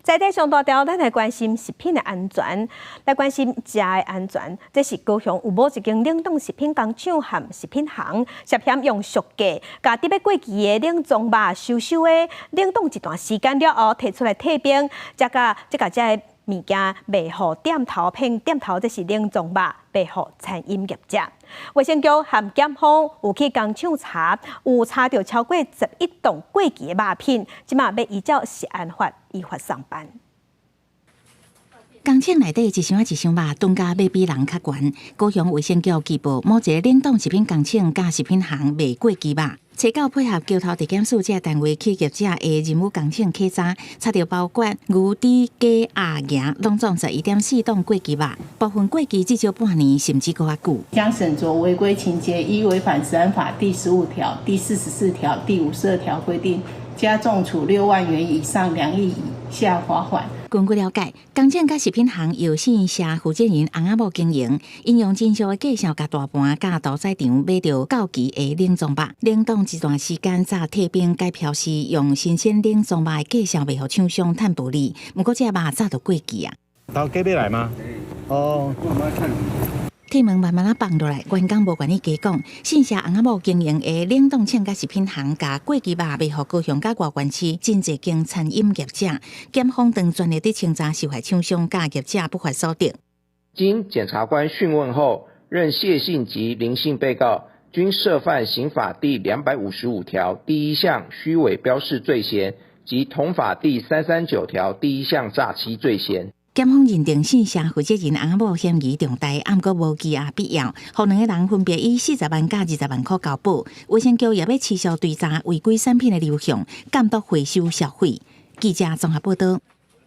在地上大條，咱來關心食品的安全，來關心食的安全。這是高雄有某一間冷凍食品工廠和食品行涉嫌用俗價，共佇欲過期的冷藏肉收收的冷凍一段時間了後，提出來退冰，才共這共這个物件賣予店頭騙店頭，這是冷凍肉賣予餐飲業者。衛生局和檢方有去工廠查，有查著超過11噸過期的肉品，這馬欲依照食安法依法送辦。工廠內底一箱仔一箱肉，單價欲比人較懸。高雄衛生局舉報某一个冷凍食品工廠佮食品行賣過期肉，冊九配合橋頭地檢署這个單位去業者的任務工廠稽查，查著包括牛、豬、雞、鴨、鵝，攏總11.4噸過期肉，部分過期至少半年，甚至閣較久。將審酌違規情節，依違反食安法第15條、第44條、第52條規定，加重處6萬元以上2億以下罰款。根據了解，工廠佮食品行由姓謝負責人翁仔某經營，𪜶用真俗的價數共大盤佮屠宰場買著到期的冷凍肉，冷凍一段時間才退冰改標示，用新鮮冷凍肉的價數賣予廠商趁薄利。毋過這肉早就過期啊。頭家欲來嗎？哦。鐵門慢慢仔放落來，員工無願意加講。姓謝翁仔某經營的冷凍廠佮食品行，共過期肉賣予高雄佮外縣市真濟間餐飲業者，檢方正全力佇清查受害廠商佮業者不法所得。經檢察官訊問後，認謝姓及林姓被告均涉犯刑法第255條第一項虛偽標示罪嫌及同法第339條第一項詐欺罪嫌。檢方認定姓謝負責人翁仔某嫌疑重大，毋過無羈押必要，予兩个人分別以40萬佮20萬箍交保。衛生局也欲持續追查違規產品的流向，監督回收銷毀。記者綜合報道。